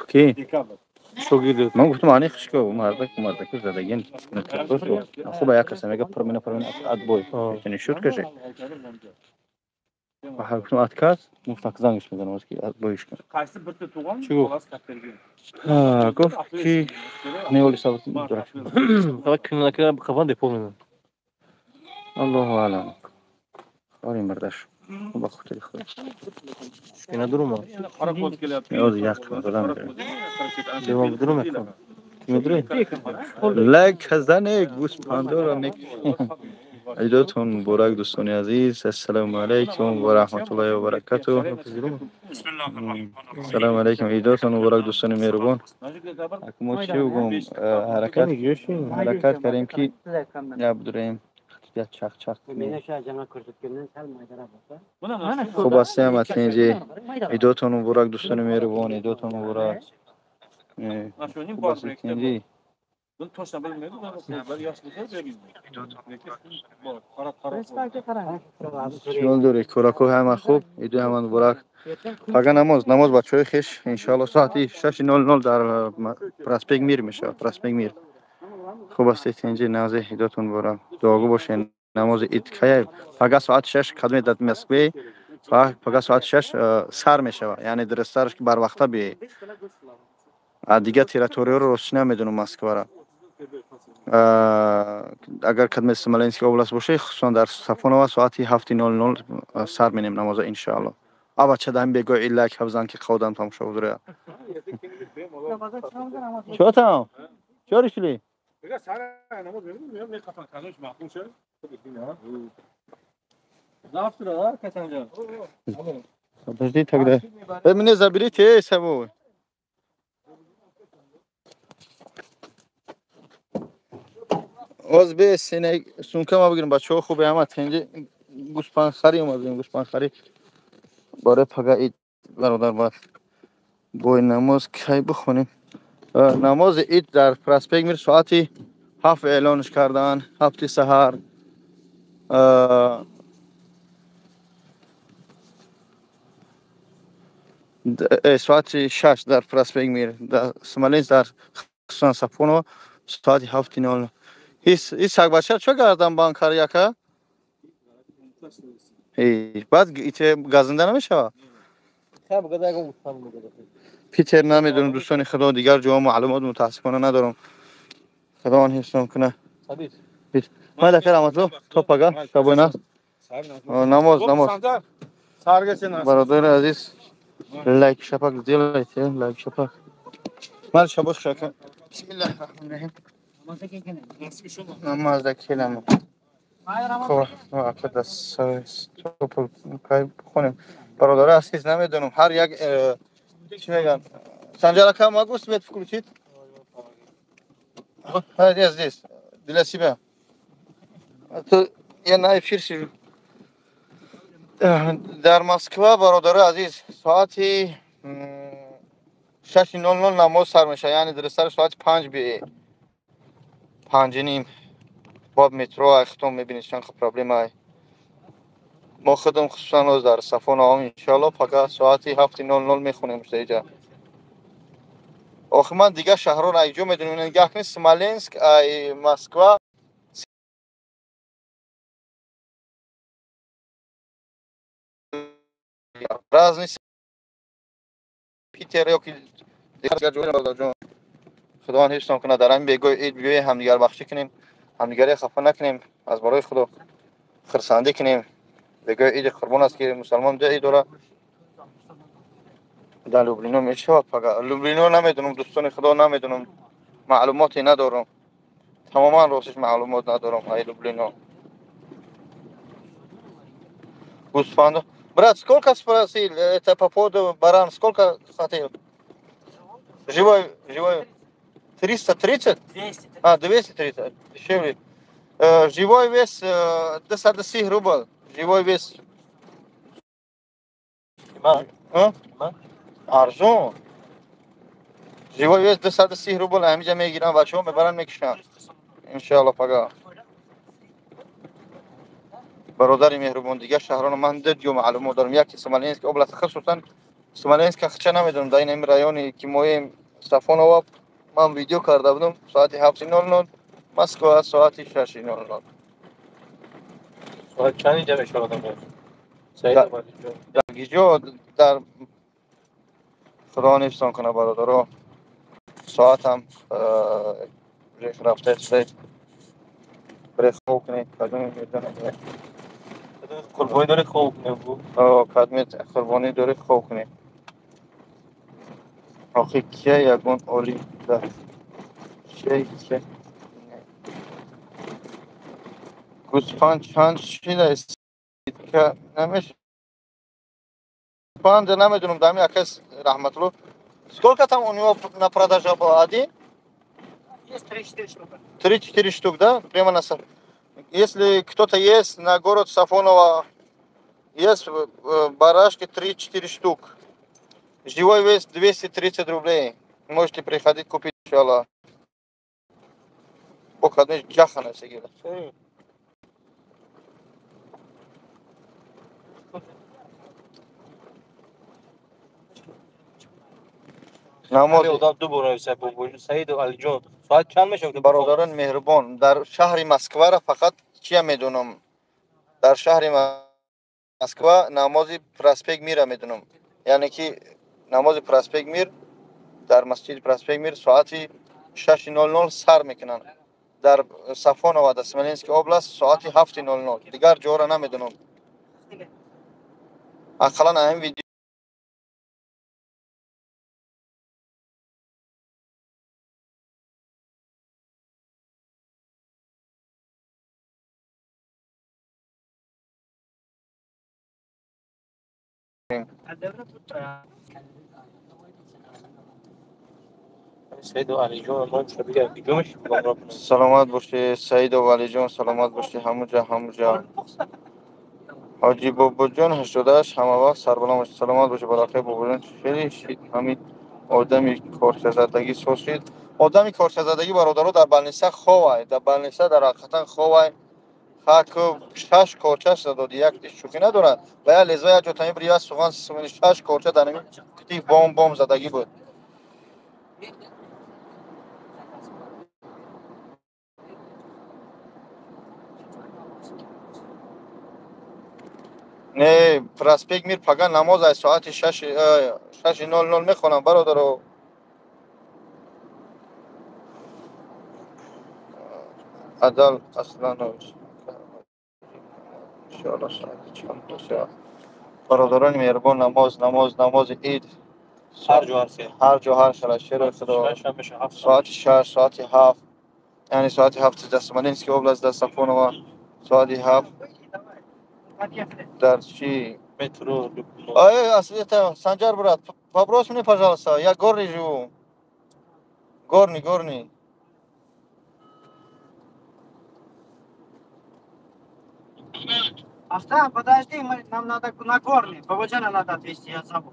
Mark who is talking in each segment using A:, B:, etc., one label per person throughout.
A: Ки? Ман гуфтам ани хишко мардак мардаку задагин. Хуба як каса мега пурмина пурмина отбой. Это не шутка же. Гуфтам отказ, гуфт зангиш мезанам ки отбойш кун.
B: Qaysi bitta tug'on bolasi kattaga.
A: Гуфт ки не оли сабт.
C: Фақат куннака қафан депо менам.
A: Аллоҳу аълам. Ори мардаш. Ба хотири Худо.
C: Ина дурума.
B: Qora ko'z kelyapti.
A: O'zi yaqin odam.
C: Devam durum ekon. Медури?
A: Лайк зане гӯспандора мекушем. Айдотон муборак дӯстони азиз. Ассалому алайкум ва раҳматуллоҳи ва баракатуҳ. Ассалому алайкум. Идотон муборак дӯстони меҳрубон. Мо чӣ бигӯм? Ҳаракат кардем ки ябдурем. Чақ-чақ. Хуб ҳастем атинҷи. Идотон муборак дӯстони меҳрубон. Идотон муборак. Хуб ҳастем.
B: Buni точно bilmaydi, bir yosh bo'lsa bor, qarab qarab.
A: Чӣ дорӣ? Кӯрако ҳама хуб, иду ҳама муборак. Пага намоз, намоз бачаҳои хеш иншоалло соати 6:00 дар проспект Мир мешавад, проспект Мир. Хуб ҳастед инҷи назе идотон муборак. Дуогӯ бошед. Намози ид кая? Пага соати 6 кадме дар Москве, пага соати 6 сар мешавад. Яъне дурусттараш ки барвақта биёед. Дигар территорияро ростӣ намедонам Москваро. Агар кадме Смоленский област боше, хусусан дар Сафонова соати 7:00 сар менем намоза иншоалло. Абача даҳм бегоҳ и лайк ҳабзан ки қавдам тамошо будура. Чё там? Чё решили? Подожди тогда. Меня заберите с собой. Оз бе сине сумка ма бигирем бачаҳо хубе ҳама тенҷи гӯспандхарӣ омадем гӯспандхарӣ барои пага ид бародар бояд бой намоз кай бихонем. Намози ид дар проспект Мир соати 7 эълонш карданд, 7 саҳар. Соати 6 дар проспект Мир, дар Смоленск, дар хусусан Сафонова соати 7:00. Ис сагбача чо гардан банд кард яка? Баъд газинда намешавад? Питер намедонам дӯстони худо, дигар ҷоҳо маълумот мутаассифона надорам. Худованд ҳифзтон кунад. Майли ака раҳматулло, то пага, шабои нағз. Намоз, намоз. Бародари азиз, лайк шапак сделайте, лайк шапак. Майли шабош хуш ака. Бисмиллаҳи раҳмони раҳим. Намазда келам. Хуб, ака бихонем. Бародари азиз, намедонам ҳар як чӣ мегӯянд. Санҷар ака, могу свет включить? Я здесь, для себя. А то я на эфир сижу. Дар Москва, бародари азиз, соати 6:00 намоз сар мешавад, яъне дурусттар соати 5 би 5:30. Боб метро айхтон мебинед чанд проблема. Мо худам хусусан оз дар Сафонова иншоалло пага соати 7:00 мехонем иҷа. Охи ман дигар шаҳрҳоро айҷо медонам, нигаҳ кунед, Смоленск, ай Москва разни Питер ё ки дигар ҷо. Худованд ҳифзтон кунад. Дар ҳамин бегоҳи ид биёед ҳамдигар бахшӣ кунем, ҳамдигаре хафа накунем, аз барои Худо хурсандӣ кунем. Бегоҳи иди қурбон аст ки мусалмон ду ид дорад. Дар Люблино мешавад пага. Люблино намедонам дӯстони Худо, намедонам, маълумоте надорам. Тамоман ростиш маълумот надорам ай Люблино. Гӯсфандо. Брат, сколько спросил? Это по поводу баран, сколько хотел? Живой, живой. 330?
D: 230.
A: А, 230. Дешевле. Живой вес 230 рубль. Живой вес. Арзон. Живой вес 230 рубль. Ҳамиҷа мегиранд, бачаҳо мебаранд, мекушанд. Иншоалло пага. Бародари меҳрубон, дигар шаҳрона ман ду ҷо маълумот дорам. Яке Смоленск област, хусусан Смоленск хча намедонам, дар ин районе ки моем Сафонова ман видео карда будам соати 7:00, Москва соати 6:00.
C: Соат чанд инҷа мешавад?
A: Дар гиҷо дар Худо нифсон кунад бародаро. Соатам рафта бре хоб кунед.
C: Қурбонӣ дорӣ хоб кунед.
A: Кадме қурбонӣ дорӣ хоб кунед. Охи кия ягон олим дар чия гӯсфанд чанд шида намеш панд намедонам дами акас Раҳматулло. Сколько там у него на продажа было? Один?
D: Есть 3-4 штука.
A: 3-4 штук, да? Прямо на. Если кто-то есть на город Сафоново, есть барашки 3-4 штук. Живой вес 230 рублей. Можете приходить купить, иншаллах. Бог джахана сегира. Бародарон меҳрубон, дар шаҳри Москваро фақат чия медонам? Дар шаҳри Москва намози проспект Мира медонам. Яъне ки намози проспект Мир дар масҷиди проспект Мир соати 6:00 сар мекунанд. Дар Сафонова, дар Смоленский област соати 7:00. Дигар ҷоро намедонам. Ақаллан ҳамин видео Саломат бошед, Саиду Валиҷон, саломат бошед, ҳамуҷа ҳамуҷа. Ҳоҷи Бобоҷон 88 ҳамавақт сарбаланд бошед, саломат бошед, баракаи Бобоҷон. Хеле шид ҳамин одами корчазадагӣ соз шид. Одами корчазадагӣ бародаро дар балниса ховай, дар балниса дар ҳақиқатан ховай. Хаку 6 корчаш задод, як шӯхӣ надорад. Ва я лезва як ҷо тамибри як суған 6 корча дар ҳамин қути бом бом задагӣ буд. Не, проспект Мир пага намоз аз соати 6:00 мехонам бародаро. Адал Асланович. Иншоаллоҳ соати чанд бошад. Бародарони меҳрубон, намоз намоз намози ид ҳар ҷо ҳар хел шеро худо соати 6, соати 7, яъне соати 7 дар Смоленский област дар Сафонова, соати 7 дар чи
C: метро.
A: Ай, это Санджар брат, побрось мне, пожалуйста, я горный живу. Горный, горный.
D: Автан, подожди, нам надо на горный. Бабаджана надо отвезти, я забыл.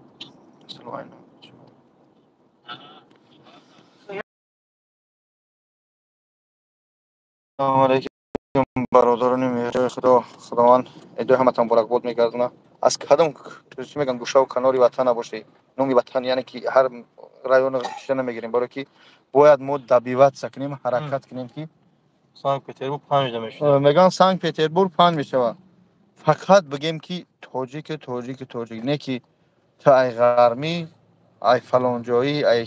A: Салому алейкум, бародарони меҳри Худо. Худованд эдои ҳаматон муборакбод мегардонад. Аз кадом чӣ мегӯям гӯшаву канори ватан набошед, номи ватан, яъне ки ҳар районо чиша намегирем, барое ки бояд мо добиваться кунем, ҳаракат кунем ки
C: Санкт-Петербург 5 мешавад.
A: Мегӯям Санкт-Петербург 5 мешавад. Фақат бигем ки тоҷик, тоҷик, тоҷик, не ки ту ай ғармӣ, ай фалонҷоӣ, ай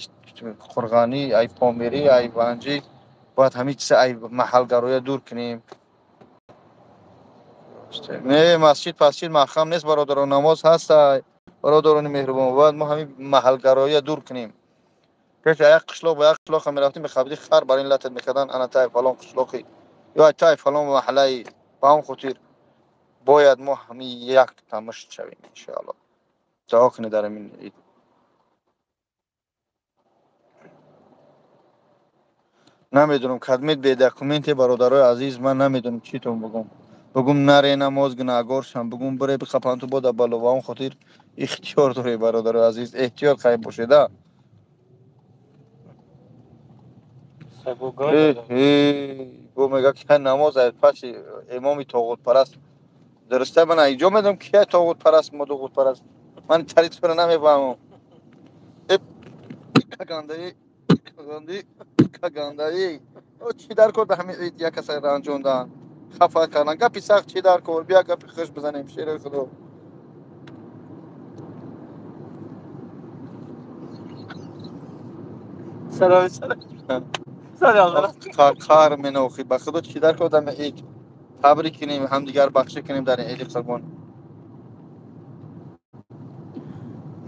A: қурғанӣ, ай помирӣ, ай ванҷӣ. Бояд ҳамин чиза ай маҳалгароя дур кунем. Не, масҷид пасҷид маҳкам нест бародарон, намоз ҳаст бародарони меҳрубон. Бояд мо ҳамин маҳалгароя дур кунем. Пеш як қишлоқ ба як қишлоқ мерафтем, мехабиди хар бар ин латат мекардан, ана тай фалон қишлоқи ё ай тай фалон маҳаллаи. Ба ҳамон хотир бояд мо ҳамин як тамашт шавем иншоаллоҳ. Дуо кунед дар ҳамин ид. Намедонам кадмет бе документе бародарои азиз, ман намедонам читон бигӯм. Бигӯм наре намоз гунаҳгор шам, бигӯм бире биқапан ту бода бало. Ва он хотир ихтиёр доред бародарои азиз, эҳтиёт қайб бошед. Бо мега ки намоз аз паси имоми тоғутпараст Дурусте, ман инҷо медонам ки тоғутпараст, мо дуғутпараст. Ман таритро намефаҳмам. Кагандаи, кагандаи, кагандаи. Чӣ дар кор ба ҳамин ид як каса ранҷондан, хафа кардан? Гапи сахт чӣ дар кор? Бия гапи хуш бизанем, шери худо.
C: Салом, салом. Салом.
A: Қар менохи. Ба худо чӣ дар кор дами ид? Табрик кунем, ҳамдигар бахшӣ кунем дар ин иди қурбон.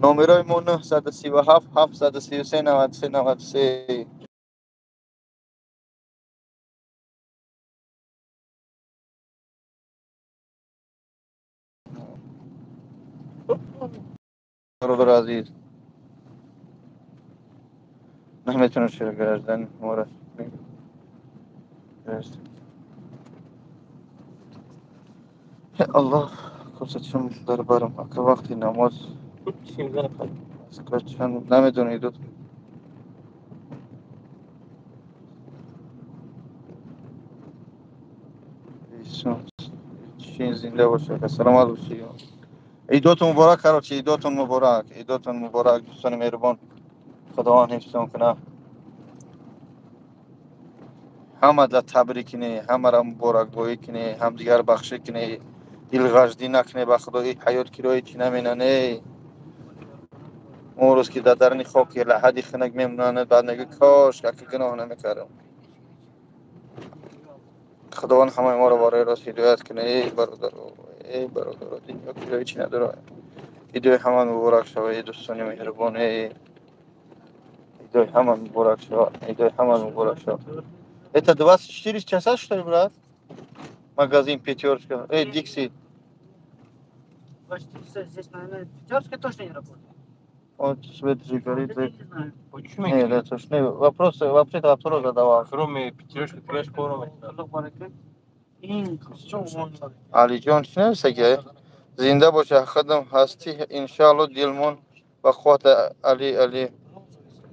A: Номерои мо 937 733 93 93. Бародари азиз, наметавонам чиро граждан мора. Аллоҳ кусачам дар барам. Ака вақти намоз намедонед. Чин зинда бошад, саломат бошед. Идотон муборак, короче, идотон муборак, идотон муборак, дӯстони меҳрубон. Худованд ҳифзтон кунад. Ҳамада табрик кунед, ҳамаро муборакбоӣ кунед, ҳамдигар бахшӣ кунед, дилғаждӣ накунед. Ба худо ин ҳаёт кирои чӣ наменане. Он рӯз ки дар дарни хоки лаҳади хунук мемонанд, баъд мегӯ кош ака гуноҳ намекардам. Худованд ҳамаи моро барои рост ҳидоят кунад. Эй бародаро, эй бародаро, дунё кирои чӣ надорад. Идои ҳама муборак шавад, эй дӯстони меҳрубон, эй идои ҳама муборак шавад, идои ҳама муборак шавад. Это 24 часа, что ли, брат? Магазин «Пятерочка». Эй, Дикси.
D: 24 часа здесь, наверное, «Пятерочка» точно не работает.
A: Вот свет же горит.
D: Это я не знаю.
C: Почему?
A: Нет, это ж не вопрос, вообще-то вопрос задавал.
C: Кроме «Пятерочка», ты знаешь, кроме.
A: Алиҷон, чӣ нависаги? Зинда боша, худам ҳастӣ, иншаалло дилмон ба қувват. Али, Али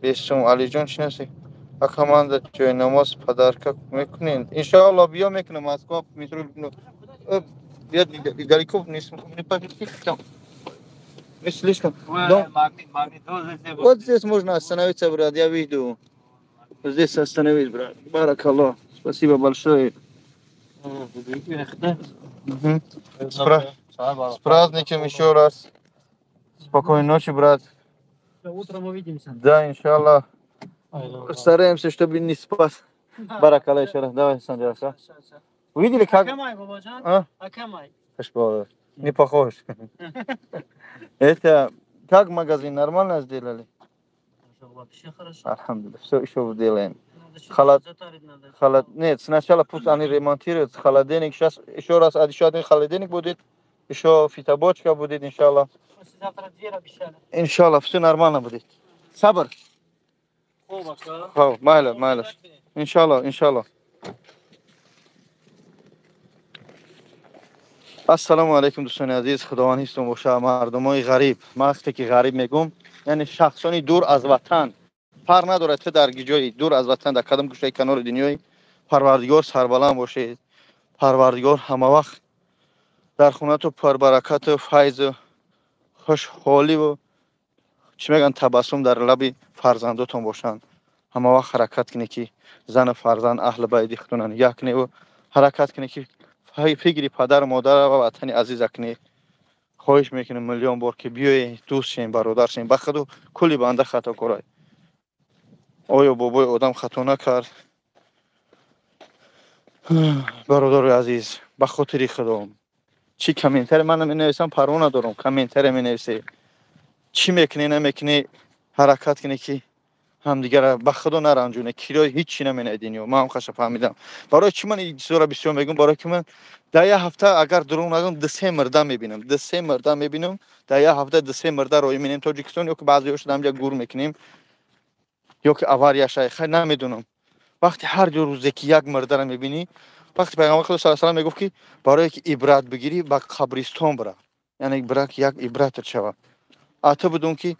A: бесум. Алиҷон, чӣ нависаги? Ака, ман дар ҷои намоз подарка мекунед? Иншаалло, биё, мекунам. Москва, метро. Я далеко не не не слишком. Вот здесь можно остановиться, брат, я выйду. Здесь остановись, брат. Баракаллах. Спасибо большое. Мгм. С праздником еще раз. Спокойной ночи, брат.
D: Утром увидимся.
A: Да, иншаллах. Стараемся, чтобы не спас. Баракаллах еще раз. Давай, Санджар. Увидели, как?
D: Акамай, бабаджан.
A: А?
D: Акамай.
A: Что? Не похож. Это как магазин нормально сделали?
D: Вообще хорошо.
A: Алхамдулиллах. Все еще делаем.
D: Надо что-то
A: Халат.
D: затарить надо.
A: Холод... Нет, сначала пусть они ремонтируют холодильник. Сейчас еще раз, еще один холодильник будет. Еще фитобочка будет, иншаллах.
D: Послезавтра дверь обещали.
A: Иншаллах, все нормально будет. Сабр. Хоб, майла, майла. Иншаллах, иншаллах. Ассалому алайкум, дӯстони азиз, худованд ҳифзтон боша. Мардумои ғариб, ман вақте ки ғариб мегӯм, яъне шахсони дур аз ватан, фарқ надорад ту дар ҷои дур аз ватан, дар кадом гӯшаи канори дунёи, парвардигор сарбаланд бошед. Парвардигор ҳамавақт дар хонату пурбаракату файзу хушҳоливу чӣ мегӯянд, табассум дар лаби фарзандотон бошанд. Ҳамавақт ҳаракат кунед, ки зану фарзанд, аҳли байди худонанд як неву ҳаракат кунед, ки фикри падару модар ва ватани азиза кунед. Хоҳиш мекунем миллион бор, ки биёед, дӯст шем, бародар шем. Ба худу кулли банда хатокорай. Оё бобои одам хато накард? Бародари азиз, ба хотири худо, чӣ комментаре ман менависам, парво надорам, комментаре менависе, чӣ мекунӣ, намекунӣ, ҳаракат кунӣ, ки ҳамдигара ба худо наранҷоне. Кирои ҳеҷ чӣ наменаи дунё. Ман ҳам хаша фаҳмидам, барои чӣ ман ин чизоро бисёр мегӯм. Барои ки ман дар як ҳафта, агар дурӯғ нагӯм, ду-се мирда мебинам, ду-се мирда мебинам дар як ҳафта, ду-се мирда роӣ менем Тоҷикистон, ё ки баъзеҳошо ҳамҷа гур мекунем, ё ки авария шай, хай намедонам. Вақти ҳар ду рӯзе ки як мирдаро мебинӣ, вақти пайғамбар худо саллаллоҳу алайҳи васаллам мегуфт, ки барое ки ибрат бигирӣ, ба қабристон бира, яъне бира, ки як ибратат шавад. А ту бидон, ки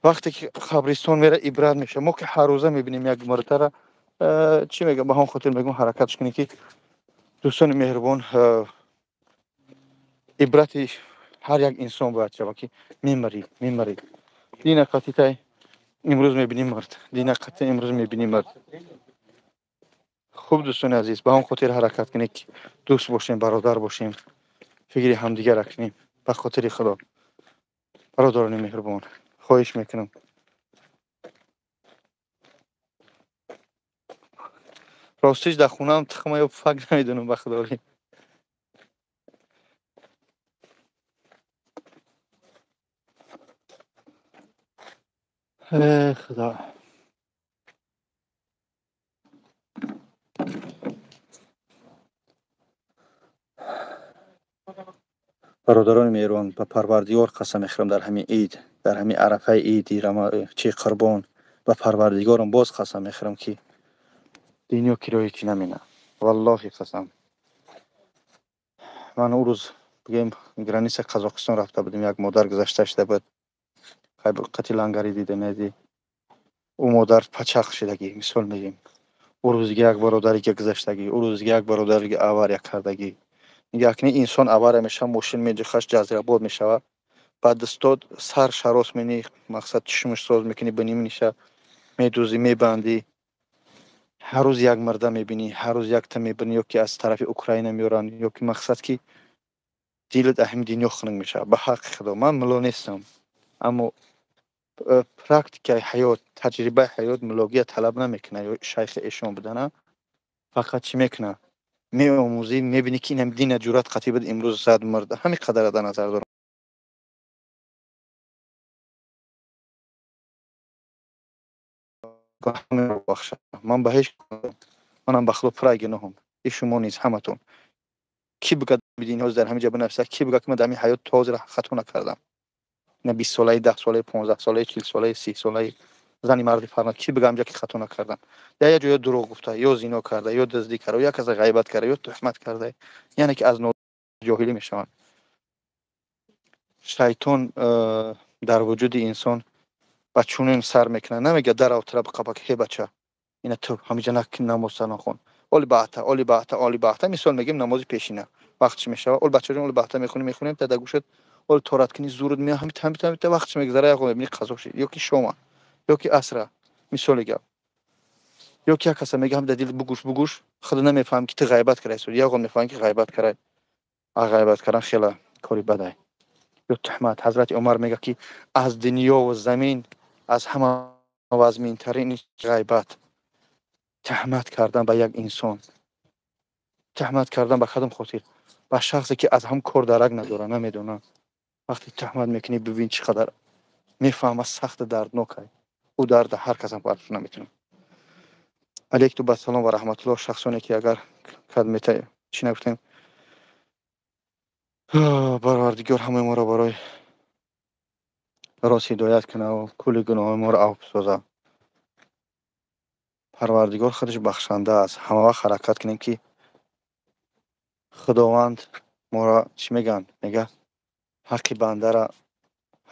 A: вақте ки қабристон мера, ибрат мешавад. Мо ки ҳаррӯза мебинем як мирдаро, чӣ мегӯям, ба ҳамон хотир мегӯм, ҳаракатш кунӣ, ки дӯстони меҳрубон. Ибрати ҳар як инсон бояд шавад, ки мемарӣ, мемарӣ. Дина қатитай имрӯз мебинӣ мард, дина қати имрӯз мебинӣ мард. Хуб, дӯстони азиз, ба он хотир ҳаракат кунед, ки дӯст бошем, бародар бошем, фикри ҳамдигарра кунем. Ба хотири Худо, бародарони меҳрубон, хоҳиш мекунам. Ростиш, дар хонаам тухма ё пуфак намедонам, ба Худои. Худо. Бародарони меҳрубон, ба Парвардигор қасам мехӯрам, дар ҳамин ид, дар ҳамин арафаи иди чи Қурбон, ба Парвардигорам боз қасам мехӯрам, ки дунё кирои чӣ намена. Валлоҳи қасам. Ман ӯ рӯз, бигӯем, граница Қазоқистон рафта будем, як модар гузашта шуда буд. Қати лангари дида нади. Ӯ модар пачақ шидагӣ, мисол мегӯем. Ӯ рӯзига як бародарига гузаштагӣ, ӯ рӯзига як бародарига авария кардагӣ. Якни инсон авария мешава, мошин меҷихаш, ҷазирабод мешава. Баъд дастод сар шарос менӣ, мақсад чишмаш соз мекунӣ, бинӣ ниша медӯзӣ, мебандӣ. Ҳар рӯз як мирда мебинӣ, ҳар рӯз якта мебинӣ, ё ки аз тарафи Украина меоранд, ё ки мақсад ки дилат аҳми дунё хунук мешавад. Ба ҳаққи Худо, ман мулло нестам, аммо практикаи ҳаёт, таҷрибаи ҳаёт муллогия талаб намекунад ё шайхи эшон будана. Фақат чӣ мекунад? Меомӯзӣ, мебинӣ, ки инам дина ҷуръат қатъӣ буд, имрӯз зад, мурда. Ҳамин қадара дар назар дорам. Ман ба ҳеҷ, манам ба Худо пурай гуноҳам. И шумо низ, ҳаматон. Кӣ бигӯяд, ҳозир дар ҳамин ҷо бинависад, кӣ бигӯяд, ки ман дар ҳамин ҳаёт то ҳозир хато накардам? На 20 солаи, 10 солаи, 15 солаи, 40 солаи, 30 солаи, зани марди фармад, кӣ бигӯяд ҳамҷа, ки хато накардам? Дар як ҷо ё дурӯғ гуфта, ё зино карда, ё дуздӣ карда, ё як каса ғайбат карда, ё туҳмат карда, яъне ки аз ҷоҳилӣ мешаванд. Шайтон дар вуҷуди инсон ба чунин сар мекунад, намегӯяд дарав тара қапак, ҳе бача, ина ту ҳамиҷа намоза нахон, оли баъта, оли баъта, оли баъта. Мисол мегӯем, намози пешина вақтш мешава, ол бачаҷон, оли баъта мехонем, мехонем, та дар гӯшат ол торат кунӣ, зурут меояд, ҳамита, ҳамита, ҳамита вақтш мегузара, яқо мебинӣ қазо шид, ё ки шома, ё ки асра, мисоли гап. Ё ки як каса мега, ҳам дар дил бугӯш, бугӯш, худо намефаҳм, ки ту ғайбат кардаи, ягон мефаҳм, ки ғайбат карай. А ғайбат кардан хела кори бадай. Ё туҳмат. Ҳазрати Умар мега, ки аз дунёву замин аз ҳама вазминтарин ғайбат, туҳмат кардан ба як инсон. Туҳмат кардан ба кадом хотир? Ба шахсе, ки аз ҳам кор дарак надорад, намедонад. Вақте туҳмат мекунӣ, бибин, чӣ қадар мефаҳмад, сахту дарднокай. Ӯ дарда ҳар касам барш наметавонад. Алейкум басалом ва раҳматуллоҳ. Шахсоне, ки агар кадмета чӣ нагуфтем, Парвардигор ҳамаи моро барои рост ҳидоят кунад, кулли гуноҳои моро афв созад. Парвардигор худаш бахшанда аст. Ҳамавақт ҳаракат кунем, ки Худованд моро, чӣ мегӯянд, мега, ҳаққи бандара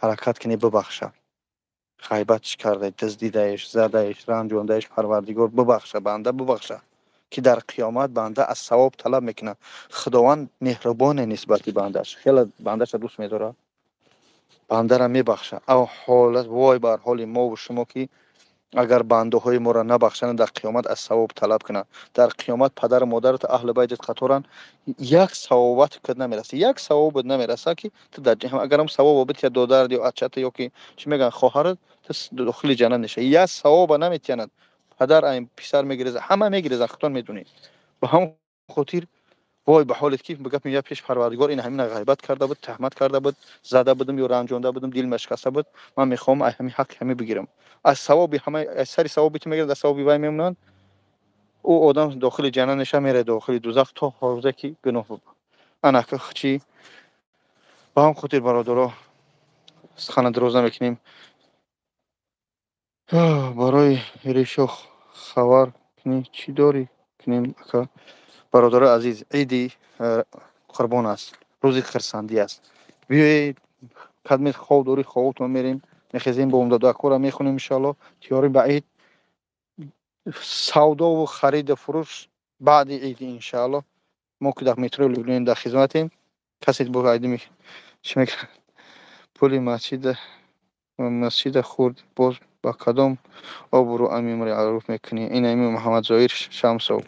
A: ҳаракат кунӣ бибахша. Ғайбатш карда, дуздидаеш, задаеш, ранҷондаеш, Парвардигор бибахша, банда бибахша, ки дар қиёмат банда аз савоб талаб мекунад. Худованд меҳрубоне нисбати бандааш, хеле бандаша дӯст медорад, бандара мебахша. Ав ҳолат, вой бар ҳоли мову шумо, ки агар бандаҳои моро набахшанд, дар қиёмат аз савоб талаб кунанд. Дар қиёмат падару модарат, аҳли байтат қаторанд, як савобат кад намераса, як савобат намераса, ки ту дар агарам савобо бития додарат ё ачата, ё ки чӣ мегӯянд, хоҳарат, ту дохили ҷаннат мешавӣ. Як савоба наметиянад. Падар айн писар мегиреза, ҳама мегиреза, худтон медонед. Ба ҳамон хотир вой ба ҳолет, ки ба гап меояд пеш Парвардигор: ин ҳамина ғайбат карда буд, туҳмат карда буд, зада будам ё ранҷонда будам, дилма шикаста буд, ман мехоҳам ай ҳамин ҳаққи ҳамин бигирам. Аз савоби ҳама, аз сари савоби ту мегирад, аз савоби вай мемонанд. Ӯ одам дохили ҷаннат мешавад, меравад дохили дузах то ҳоза, ки гуноҳ ана чӣ. Ба ҳам хотир, бародаро, сухана дароз намекунем. Барои решо хабар кунӣ, чӣ дорӣ кунем, ака? Бародарои азиз, иди Қурбон аст, рӯзи хирсандӣ аст. Биёед, кадме хоб дорӣ, хоботон мерем, мехезем, бо умдадакора мехонем, иншоалло, тиёрӣ ба ид. Савдову хариду фурӯш баъди иди, иншоалло. Мо ки дар метрои Люблин дар хизматем. Касе бо айдими чӣ мекунад? Пули масҷида хӯрд, боз ба кадом обрӯ амри маъруф мекунӣ? Ин ами Муҳаммадзоир Шамсов.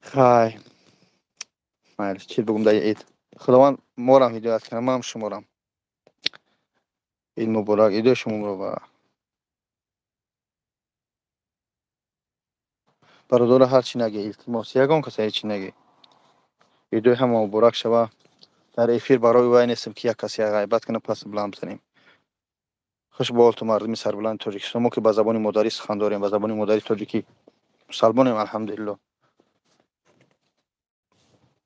A: Хай, майли, чӣ бигӯм дар ид? Худованд морам ҳидоят кунад, манам шуморам. Ид муборак, идои шумо муборак. Бародаро, ҳар чӣ наге, илтимос, ягон каса ҳеҷ чӣ наге. Идои ҳама муборак шава. Дар эфир барои вай нестем, ки як касе ғайбат кунад, пас баланд бизанем. Хуш ба ҳолту мардуми сарбаланди Тоҷикистон. Мо ки ба забони модарӣ сухан дорем, ба забони модари тоҷикӣ мусалмонем, алҳамдулилло.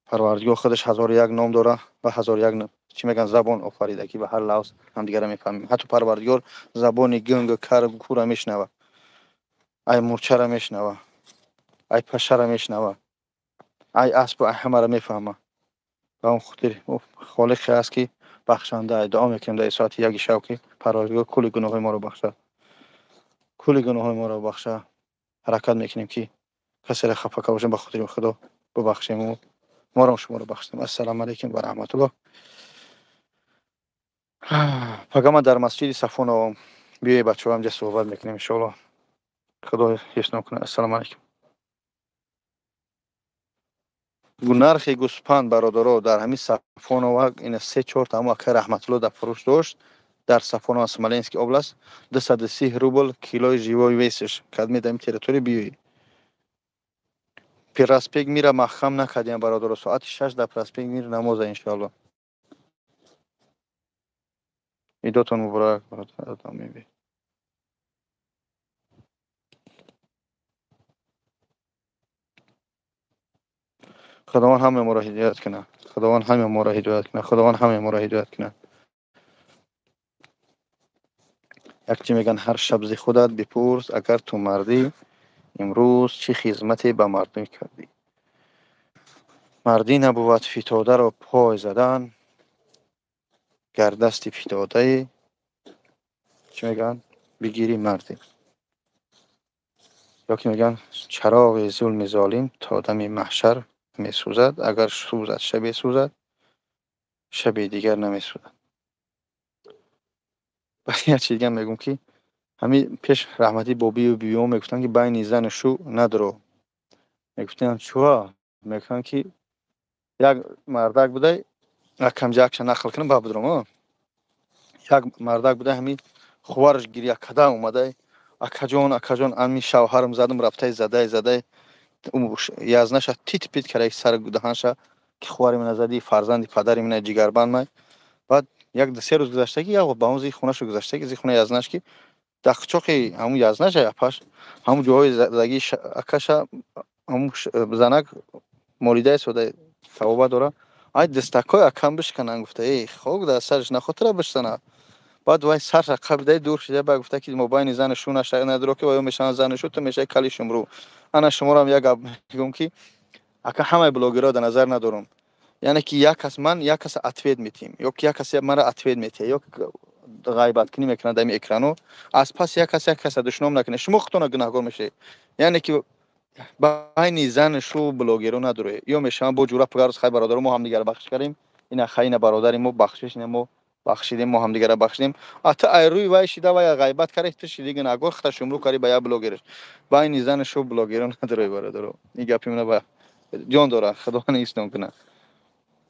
A: Парвардигор худаш 1001 ном дора ва 1001 чӣ мегӯянд забон офарида, ки ба ҳар лафз ҳамдигарро мефаҳмем. Ҳатто Парвардигор забони гунг, кар, кура мешунава, ай мурчаро мешунава, ай пашаро мешунава, ай аспу ай ҳамаро мефаҳма. Ба он хотир холиқе аст, ки бахшанда. Дуо мекунем дар соати 1 шаб, ки Парвардигор кулли гуноҳҳои моро бахшад, кулли гуноҳҳои моро бахшад. Ҳаракат мекунем, ки касеро хафа карда бошем, ба хотири Худо бубахшем, морам шуморо бахшидем. Ассалому алайкум ва раҳматуллоҳ. Пага ман дар масҷиди Сафоновам, биёед бачаҳо, ҳамҷа суҳбат мекунем иншоаллоҳ. Худо ҳифзтон кунад. Ассалому алайкум. Нархи гӯспанд, бародаро, дар ҳамин Сафонова ина 3-4 та ҳамо акай Раҳматулло дар фурӯш дошт. Дар Сафонова, Смоленский область, 230 рубл килои живой весиш. Кадме дар ин территория биёед. Проспект Мира маҳкам накардем, бародаро, соати 6 дар проспект Мир намоза иншоалло. Идотон муборак, бародар. Худованд ҳама моро ҳидоят кунад. Худованд ҳама моро ҳидоят кунад. Худованд ҳама моро ҳидоят кунад. Як чӣ мегӯянд: ҳар шаб зи худат бипурс, агар ту мардӣ, имрӯз чӣ хизмате ба мардум кардӣ? Мардӣ набувад фитодаро пой задан, гар дасти фитодае чӣ мегӯянд бигирӣ мардӣ. Ё ки мегӯянд: чароғи зулми золим то дами маҳшар месӯзад, агар сӯзад шабе сӯзад, шаби дигар намесӯзад. Баъд як чиз дигар мегӯм, ки ҳамин пеш раҳматӣ бобию бибиҳо мегуфтанд, ки байни зану шу надро. Мегуфтанд чуа? Мегуфтанд, ки як мардак будай, як камҷа якша нақл кунам, баъд бидром. Як мардак будай, ҳамин хувараш гиря када омадай: акаҷон, акаҷон, ами шавҳарам задам, рафтай задай задай, язнаша тит пит карда сар даҳанша, ки хувари мана задӣ, фарзанди падари мана, ҷигарбанд май. Баъд як се рӯз гузаштагӣ, як ба он зии хонашу гузаштагӣ, зии хона язнаш, ки дар қучоқи ҳамун язнаша апаш ҳамун ҷоҳои задагии акаша ҳамун занак молидаи сода тавоба дора. Ай дастакҳои акам бишкананд, гуфта, эй хок дар сараш, нахотира бишкана. Баъд вай сарша қабидаи дур шида, баъд гуфта, ки мобайни зану шу надро, ки ваё мешаванд зану шу, ту мешавӣ кали шумрӯ. Ана шуморам як гап мегӯм, ки ака ҳамаи блогерро дар назар надорам, яъне ки як кас ман як каса ответ метиҳем, ё ки як касе мара ответ метиҳад, ё ғайбаткунӣ мекунад дар ин экрано, аз пас як кас як каса душном накунед, шумо худтона гунаҳгор мешавед. Яъне ки байни зану шу блогеро надоред, ё мешаванд бо ҷура пагарӯз. Хай бародаро, мо ҳамдигарро бахшиш кардем, ина хай, ина бародари мо бахшиш, ина мо бахшидем, мо ҳамдигарро бахшидем. А ту ай рӯи вай шида вай ғайбат карди, ту шиди гунаҳгор, хута шумрӯ кардӣ ба як блогераш. Байни зану шу блогеро надоред, бародаро. Ин гапи мана ба ҷон дорад, худо ҳифзтон кунад.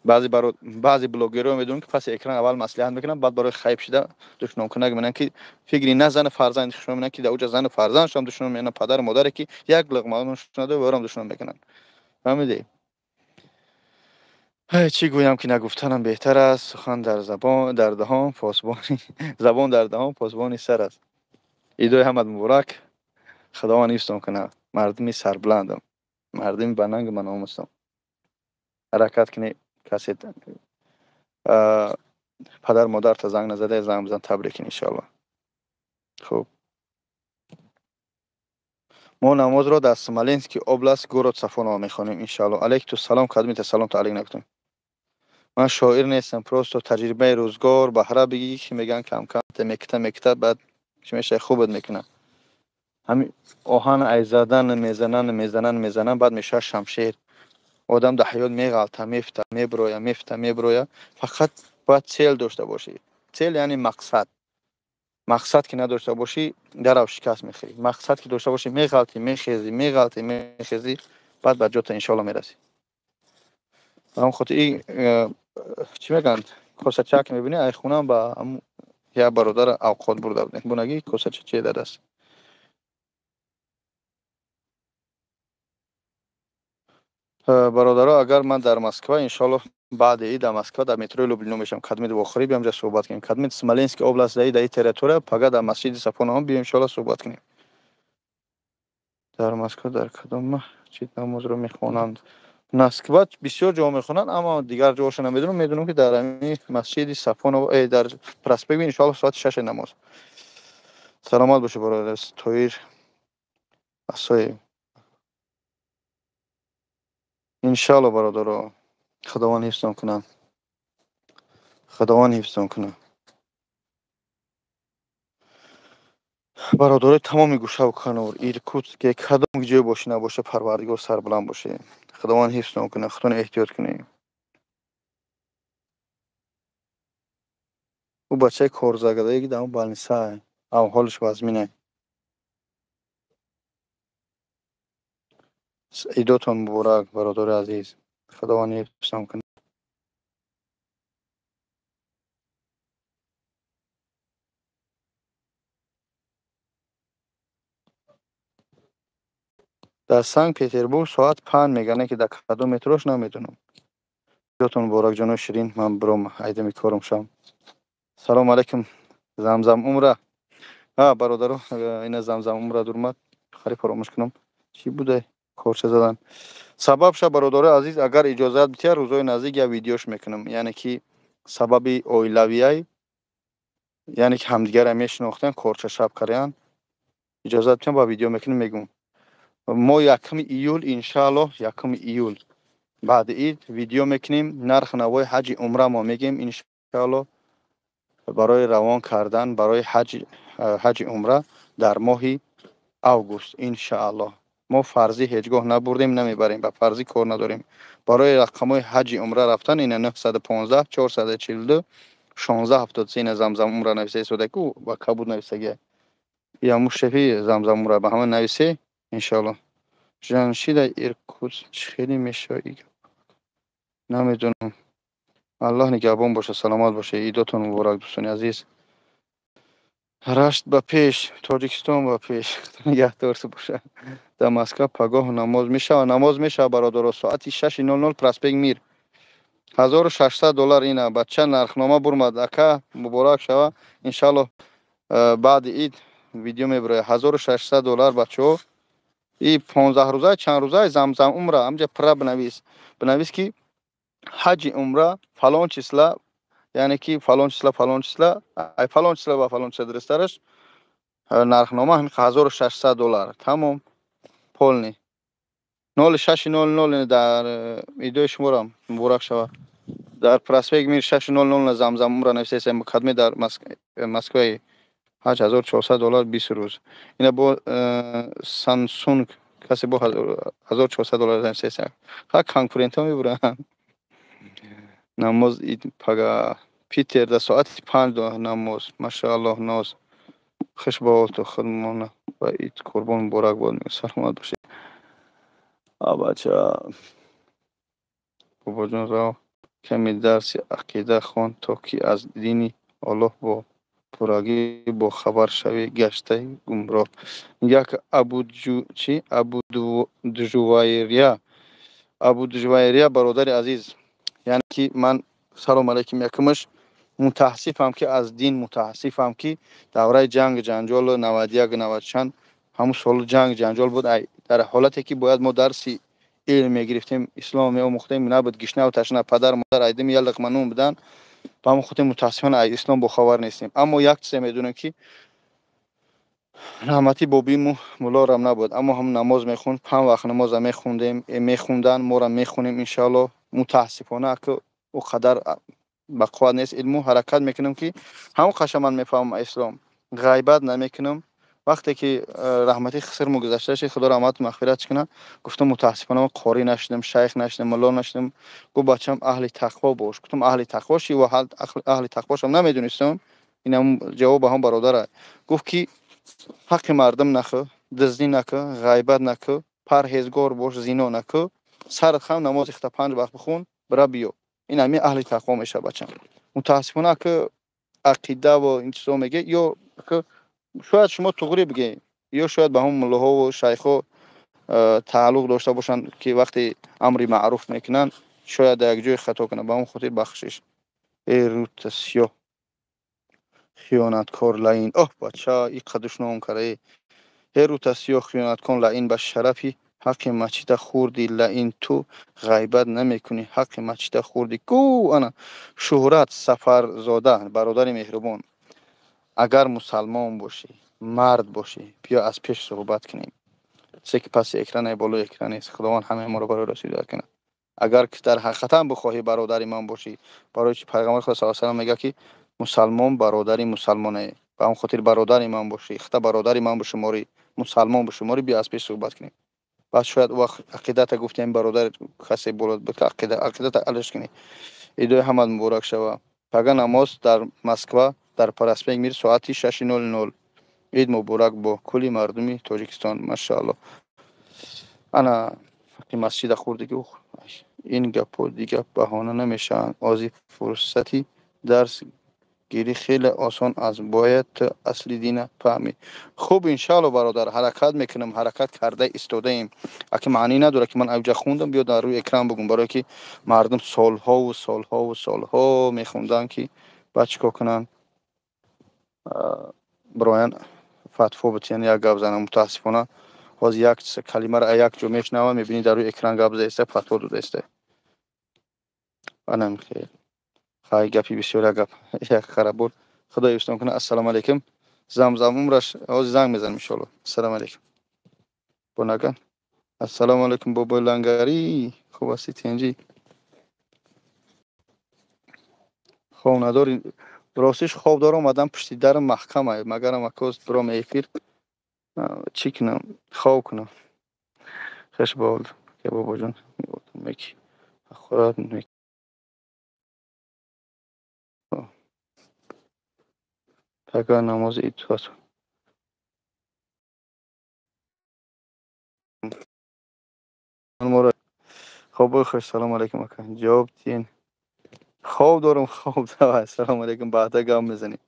A: Баъзе блогерро медонам, ки паси экран аввал маслиҳат мекунанд, баъд барои хайб шида душномкунак менанд, ки фикри на зану фарзанди худшон менанд, ки дар уҷа зану фарзандшон душном менанд, падару модаре ки як луқма ноншон варам душном мекунанд. Фаҳмидӣ? Чӣ гӯям, ки нагуфтанам беҳтар аст. Сухан дар забон дар даҳон посбони забон дар даҳон посбони сар аст. Идои ҳамат муборак, Худованд ҳифзтон кунад. Мардуми сарбуландам, мардуми банангу баномусам. Ҳаракат кунед, касе падар модарта занг назада, занг бизан, табрик кун иншоалло. Хуб, мо намозро дар Смоленский область, город Сафонова мехонем иншоалло. Алейкум салом. Кадмита салом та алейк накунем. Ман шоир нестам, просто таҷрибаи рӯзгор баҳра бигӣ, ки мегӯянд камкам мекита мекита, баъд чӣ мешавад, хубат мекунад. Ҳамин оҳан ай задан мезананд, мезананд, мезананд, баъд мешавад шамшер. Одам дар ҳаёт меғалта, мефта, меброя, мефта, меброя. Фақат бояд цель дошта бошӣ. Цель яъне мақсад. Мақсад ки надошта бошӣ, дарав шикаст мехӯрӣ. Мақсад ки дошта бошӣ, меғалтӣ, мехезӣ, меғалтӣ, мехезӣ, баъд ба ҷота иншоалло мерасӣ. Ба ҳамон хотир ин чӣ мегӯянд, косача ки мебинӣ, ай хунам ба як бародар авқот бурда будем. Бунагӣ косача чие дар даст. Бародаро, агар ман дар Москва, иншоалло баъди ид дар Москва дар метрои Люблино мешавам. Кадмид вохӯрӣ биём ҷа суҳбат кунем. Кадмид Смоленский област даи территория, пага дар масҷиди Сафонаҳом биём иншоалло суҳбат кунем. Дар Москва дар кадом масҷид намозро мехонанд? Москва бисёр ҷо мехонанд, аммо дигар ҷоҳошо намедонам. Медонам ки дар ҳамин масҷиди Сафоново, дар проспект иншоалло соати 6 намоз. Саломат бошед бародар Тоир Асоев. Иншоалло бародаро, Худованд ҳифзтон кунад. Худованд ҳифзтон кунад. Бародарои тамоми гӯшаву канор, Иркутск, кадом ҷое бошӣ набоша, Парвардигор сарбаланд бошед. Худованд ҳифзтон кунад, худтон эҳтиёт кунед. Ӯ бачаи корзагадае ки дар он балнисае, ҳолаш вазминае. Идотон муборак, бародари азиз. Худованд ҳифзтон кунад. Дар Санкт-Петербург соат 5 мегӯянд, ки дар кадом метрош намедонам. Идотон муборак, ҷонои ширин, ман биром айдами кором шавам. Салом алайкум, Замзам умра. Бародаро, ина Замзам умра дурмад, хари фаромӯш кунам. Чӣ буда? Корча задан. Сабаб ша бародарои азиз, агар иҷозат бития, рӯзои наздик як видеош мекунам. Яъне ки сабаби оилавияй, яъне ки ҳамдигарро мешинохтан, корча шаб кардан. Иҷозат битиям, ба видео мекунем, мегӯм. Мо 1 июл иншааллоҳ, 1 июл баъди ид видео мекунем, нарх навои ҳаҷи умра мо мегӯем иншааллоҳ барои равон кардан барои ҳаҷи умра дар моҳи август иншааллоҳ. Мо фарзӣ ҳеҷ гоҳ набурдем, намебарем, ба фарзӣ кор надорем. Барои рақамҳои ҳаҷи умра рафтан ина 915 442 1673 ина Замзам умра нависа истода ку ба кабуд нависагия. Яму шефи Замзам умра ба ҳама нависе иншааллоҳ. Ҷамшида Иркутск хеле мешавад, намедонам. Аллоҳ нигаҳбон бошад, саломат бошед. Идотон муборак дӯстони азиз. Рашт ба пеш, Тоҷикистон ба пеш. Нигаҳдор бошад. Дар Москва пагоҳ намоз мешавад, намоз мешавад бародаро, соати 6:00 проспект Мир. $1600 ина бача нархнома бурмад. Ака муборак шава. Иншааллоҳ баъди ид видео мебирояд. $1600 бачаҳо. И 15 рӯза, чанд рӯза Замзам умра ҳамҷа пурра бинавис. Бинавис ки ҳаҷи умра фалон числа, яъне ки фалон числа, фалон числа, ай фалон числа ва фалон числа дурусттараш нархнома ҳамин $1600. Тамом. Полни. 06:00 дар идои шуморам муборак шава. Дар проспект Мир 6:00 Замзам умра нависесем кадме дар Москваи ҳаҷ $1400 20 рӯз. Ина бо Samsung касе бо $1400 нависесем. Ха конкурентҳо мебуранд. Намоз ид пага Питер дар соати 5 намоз. Машааллоҳ ноз. Хуш ба ҳолту худмона ва ид қурбон муборак бод. Саломат бошед. Бача бобоҷон рав каме дарси ақида хон, то ки аз дини Аллоҳ бо пуррагӣ бохабар шавӣ, гаштаи гумроҳ. Як Абудужвайрия бародари азиз, яъне ки ман салом алайкум якумаш мутаассифам ки аз дин мутаассифам ки давраи ҷанг ҷанҷол 91 90 чанд ҳамун сол ҷанг ҷанҷол буд. Дар ҳолате ки бояд мо дарси илм мегирифтем, ислом меомӯхтем, набуд. Гишнаву ташна падар модар айдими як луқма нун буданд. Ба ҳамон хотир мутаассифона аз ислом бохабар нестем. Аммо як чизе медонем ки раҳмати бобиму муллорам набуд, аммо ҳам намоз мехонд, 5 вақт намоза мехондем, мехондан, моро мехонем иншааллоҳ. Мутаассифона ки о қадар ба қувват нест илму, ҳаракат мекунам ки ҳамон қаша ман мефаҳмам ислом. Ғайбат намекунам, Вақте ки раҳмати хисрмо гузашта шид, худо раҳмату мағфиратш кунад, гуфтам мутаассифона ман қорӣ нашудам, шайх нашудам, мулло нашудам. Гуфт бачам аҳли тақво бош. Гуфтам аҳли тақво ши ва аҳли тақвошам намедонистам. Инам ҷавоб ба ҳам бародара. Гуфт ки ҳаққи мардум нахӯ, дуздӣ накӯ, ғайбат накӯ, парҳезгор бош, зино накӯ, сарат хам, намози хита 5 вақт бихун, бира биё. Ин ҳами аҳли тақво мешавад бачам. Мутаассифона ки ақида ва ин чизо меге, ё шояд шумо туғрӣ бигӯед, ё шояд ба ҳамон муллоҳову шайхҳо тааллуқ дошта бошанд, ки вақте амри маъруф мекунанд, шояд дар як ҷое хато кунанд, ба ҳамон хотир бахшиш. Э рута сиёҳ хиёнаткор лаин, оҳ бача и қадушном кара. Э рута сиёҳ хиёнаткор лаин, ба шарафи ҳаққи масҷида хӯрди лаин, ту ғайбат намекунӣ, ҳаққи масҷида хӯрди. Ку ана Шӯҳрат Сафарзода, бародари меҳрубон, агар мусалмон бошӣ, мард бошӣ, биё аз пеш суҳбат кунем. Чизе ки паси экране, болои экран нест. Худованд ҳамаи моро барои рост ҳидоят кунад. Агар ки дар ҳақиқатан бихоҳӣ бародари ман бошӣ, барои чи пайғамбари Худо саллаллоҳу алайҳи васаллам мегӯяд, ки мусалмон бародари мусалмоне. Ба он хотир бародари ман бошӣ, хита бародари ман бишуморӣ, мусалмон бишуморӣ, биё аз пеш суҳбат кунем. Баъд шояд вақт ақидата гуфтем, бародар касе болот буд, ки ақидата алиш кунӣ. Идои ҳамад муборак шава. Пага намоз дар Москва, дар проспект Мир соати 6:00. Ид муборак бо кулли мардуми Тоҷикистон. Машаалло. Ана ҳаққи масҷида хӯрдиги, ин гапҳо дига баҳона намешаванд. Ози фурсати дарс гирӣ хеле осон аст, бояд ту асли дина фаҳмӣ. Хуб, иншаалло бародар, ҳаракат мекунам, ҳаракат карда истодаем. Аки маънӣ надорад, ки ман авҷа хондам, биё дар рӯи экран бугум, барое ки мардум солҳову солҳову солҳо мехонданд, ки баъд чӣ кор кунанд, бироян фатво битиҳанд, як гап зананд. Мутаассифона ҳозир як калимаро як ҷо мешунавам, мебинӣ дар рӯи экран гап заиста, фатво додаиста. Анам хел. Хай, гапи бисёр, як гап, як харабур. Худо ҳифзтон кунад. Ассалому алайкум. Замзам умраш, ҳозир занг мезанам иншоалло. Ассалому алайкум. Бонаган. Ассалому алайкум бобои лангарӣ. Хуб ҳастӣ, тинҷӣ? Хоб надорӣ? Ростиш хоб дорам, омадам пушти дарам маҳкама, магарам акоз биром эфир. Чӣ кунам? Хоб кунам. Хуш ба ҳол. Ке бобоҷон, меки. Худо меки. Пага намози ид аст. Хоб хуш, салому алайкум ака. Ҷавоб диҳен. Хоб дорам, хоб давай. Ассалому алайкум, баъда гап мезанем.